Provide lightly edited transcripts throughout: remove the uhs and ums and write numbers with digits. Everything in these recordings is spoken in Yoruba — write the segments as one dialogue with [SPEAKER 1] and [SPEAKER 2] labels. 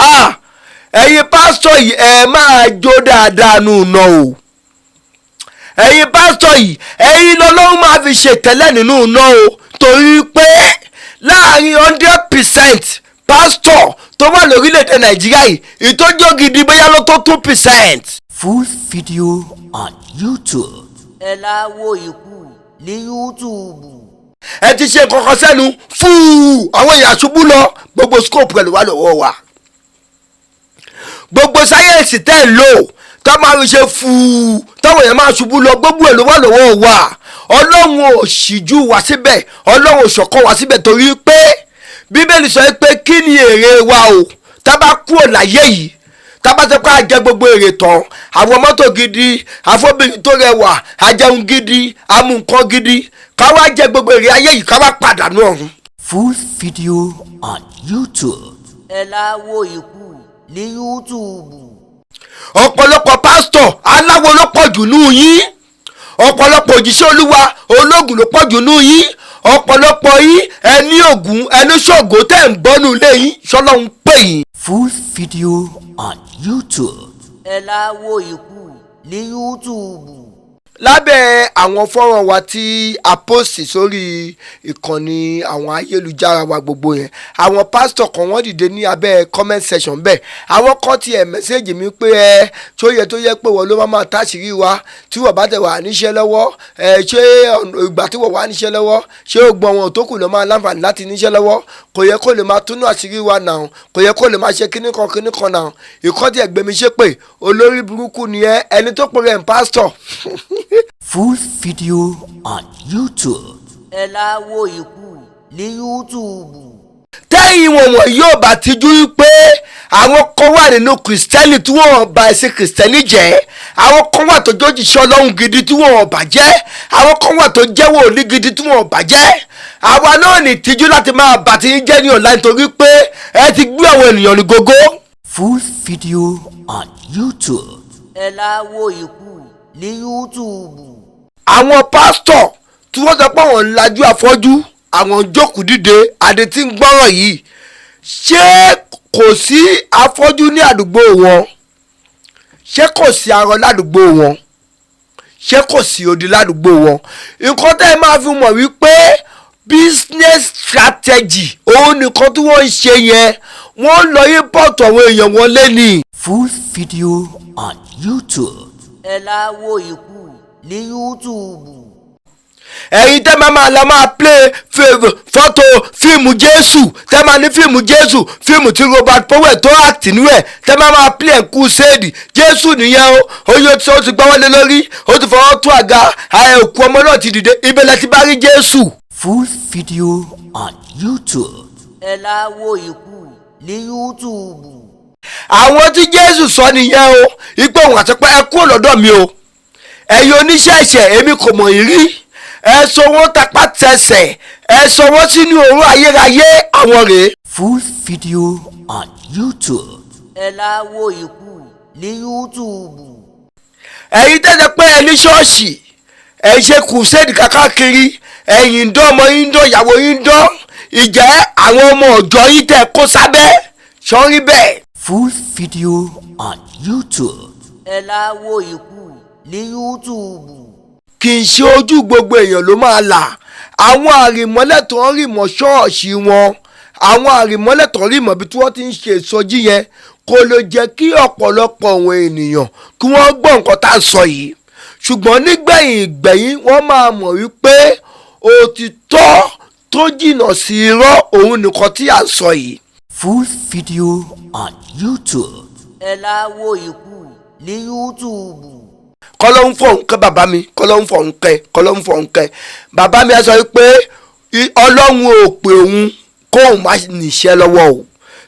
[SPEAKER 1] Ah, ẹ̀yin pásítọ̀ yìí, ẹ máa jó dáadáa nù nà o. Ẹ̀yin pásítọ̀ yìí, ẹ̀yin lọ́lọ́run máa fi ṣètẹ́lẹ̀ nínú iná o, torí pé láàrin 100% pásítọ̀ tó wà lórílẹ̀‐èdè Nàìjíríà yìí, ìtọ́jú gidi bóyá ló tó 2%.
[SPEAKER 2] Full video on YouTube.
[SPEAKER 3] Ẹ láwo ikú ní YouTube.
[SPEAKER 1] Ẹ ti ṣe kankan sẹ́nu fúù, àwọn èèyàn ṣubú lọ. Gbogbo scope pẹ̀lú wà lọ́wọ́ wa, gbogbo science tẹ́ ń lò tó máa fi ṣe fúù táwọn èèyàn máa ṣubú lọ, gbogbo ẹ̀ ló wà lọ́wọ́ wa. Ọlọ́run ò ṣíjú wá síbẹ̀, Ọlọ́run ò ṣọ̀kan wá síbẹ̀, torí pé Bíbélì sọ pé kí ni èrè wa o tá bá kúrò láyé yìí, tá bá sọ pé a jẹ gbogbo èrè tán, àwọn mọ́tò gidi, àfọ́bìnrin tó rẹwà, àjẹun gidi, amú nǹkan gidi, ká wá jẹ gbogbo èrè ayé yìí, ká wá pàdánù ọ̀run.
[SPEAKER 2] Full video on YouTube.
[SPEAKER 3] Ẹ láwo ikú ní YouTube.
[SPEAKER 1] Ọ̀pọ̀lọpọ̀ pásítọ̀, aláwo ló pọ̀ jù nù yín. Ọ̀pọ̀lọpọ̀ òjíṣẹ́ Olúwa, ológun ló pọ̀ jù nù yín. Ọ̀pọ̀lọpọ̀ yín, ẹni ògùn, ẹni ṣògo tẹ̀ ń bọ́nú ilé yín, ṣọlọ́run pè yín.
[SPEAKER 2] Full video on YouTube.
[SPEAKER 3] Ẹ láwo ikú ní YouTube.
[SPEAKER 1] Lábẹ́ àwọn fọ́nrán wa tí a post sórí ìkànnì àwọn ayélujára wa gbogbo yẹn, àwọn pásítọ̀ kan, wọ́n dìde ní abẹ́ comment section bẹ́ẹ̀. Àwọn kan tiẹ̀ message mi pé ẹ tó yẹ tó yẹ pé wọ́n ló máa táṣìírí wa tí wọ́n bá tẹ̀ wà níṣẹ́ lọ́wọ́. Ẹ ṣé ìgbà tí wọ́n wà níṣẹ́ lọ́wọ́, ṣé ó gbọ́n wọn tó kù ló máa láǹfààní láti níṣẹ́ lọ́wọ́? Kò yẹ kó lè máa túnú àṣírí wa náà, kò yẹ kó lè máa ṣe kíní kan kíní kan náà. Ìkọ́ tí ẹ̀gbẹ́ mi ṣe pé olórí burúkú ni ẹ, ẹni tó pè rẹ̀ ń pásítọ̀.
[SPEAKER 2] Full video on YouTube.
[SPEAKER 3] Ẹ láwo ikú ní YouTube.
[SPEAKER 1] Tẹ́yìn wọn wọ̀nyí yóò bá tijú pé àwọn kan wà nínú Kìrìsìtẹ́nì tí wọ́n bá ẹ̀sìn Kìrìsìtẹ́nì jẹ́, àwọn kan wà tó jójìṣẹ́ Ọlọ́run gidi tí wọ́n bà jẹ́, àwọn kan wà tó jẹ́ wòlíì gidi tí wọ́n bà jẹ́, àwa náà ní tijú láti máa bà tí ń jẹ́ ní ọ̀la, nítorí pé ẹ ti gbé àwọn ènìyàn ní gógó.
[SPEAKER 2] Full video on YouTube.
[SPEAKER 3] Ẹ láwo ikú ní YouTube.
[SPEAKER 1] Àwọn pásítọ̀ tí wọ́n sọ pé àwọn ń lajú afọ́jú, àwọn ń jókòó dìde, àdé tí ń gbọ́rọ̀ yìí, ṣé kò sí afọ́jú ní àdúgbò wọn? Ṣé kò sí arọ ládùúgbò wọn? Ṣé kò sí odi ládùúgbò wọn? Nǹkan tẹ́ ẹ máa fi mọ̀ wípé business strategy òun nìkan tí wọ́n ń ṣe yẹn, wọ́n lọ import àwọn èèyàn wọn lé ní.
[SPEAKER 2] Full video on YouTube.
[SPEAKER 3] Ẹ láwo ikú ní YouTube.
[SPEAKER 1] Ẹ̀yin tẹ́ máa lọ máa play fọ́tò fíìmù Jésù, tẹ́ máa ní fíìmù Jésù, fíìmù tí Robert Powell tó act nínú ẹ̀, tẹ́ máa play crusade Jésù nìyẹn o. Oyè tí ó ti gbọ́wọ́lé lórí, ó ti fọwọ́ tó àga, òkú ọmọ náà ti dìde, ibẹ̀ ti bá rí Jésù.
[SPEAKER 2] Full video on YouTube.
[SPEAKER 3] Ẹ láwo ikú ní YouTube.
[SPEAKER 1] Àwọn tí Jésù sọ nìyẹn o, ipò òun àti pé ẹ kúrò lọ́dọ̀ mi o, ẹ̀yin oníṣẹ́ ẹ̀ṣẹ̀, èmi kò mọ̀ yín rí. Ẹ sọ wọ́n tapá tẹsẹ̀, ẹ sọ wọ́n sínú òru ayérayé, àwọn rèé.
[SPEAKER 2] Full video on YouTube.
[SPEAKER 3] Ẹ láwo ikú ní YouTube.
[SPEAKER 1] Ẹ̀yin tẹ́tẹ́ pé ẹ ní ṣọ́ọ̀ṣì, ẹ ṣe crusade kákàkiri, ẹ̀yin ń dán, ọmọ yín ń dán, ìyàwó yín ń dán, ìjẹ́ àwọn ọmọ ọ̀jọ́ yín tẹ́ kó sábẹ́ sọ́rí bẹ́ẹ̀.
[SPEAKER 2] Full video on YouTube.
[SPEAKER 3] Ẹ láwo ikú ní YouTube.
[SPEAKER 1] Kì í ṣe ojú gbogbo èèyàn ló máa là. Àwọn àrìmọ́lẹ̀ tó ń rìmọ̀ ṣọ́ọ̀ṣì wọn, àwọn àrìmọ́lẹ̀ tó ń rìmọ̀ bí tí wọ́n ti ń ṣe ìsọjí yẹn, kò lè jẹ́ kí ọ̀pọ̀lọpọ̀ àwọn ènìyàn kí wọ́n gbọ́ nǹkan tá à ń sọ yìí, ṣùgbọ́n nígbẹ̀yìn ìgbẹ̀yìn, wọ́n máa mọ̀ wípé òtítọ́ tó jìnnà sí irọ́ òun nìkan tí à ń sọ yìí.
[SPEAKER 2] Full video on YouTube.
[SPEAKER 3] Ẹ láwo ikú ní YouTube.
[SPEAKER 1] Kọ́lọ́hún fọ̀hún kẹ́ bàbá mi, kọ́lọ́hún fọ̀hún kẹ́, kọ́lọ́hún fọ̀hún kẹ́ bàbá mi. Á sọ pé Ọlọ́run ò pè òun kóun má níṣẹ́ lọ́wọ́ o,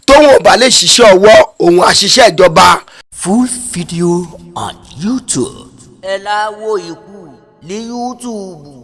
[SPEAKER 1] tóun ò bá lè ṣiṣẹ́ ọwọ́ òun, àṣìṣe ìjọba.
[SPEAKER 2] Full video on YouTube.
[SPEAKER 3] Ẹ láwo ikú ní YouTube.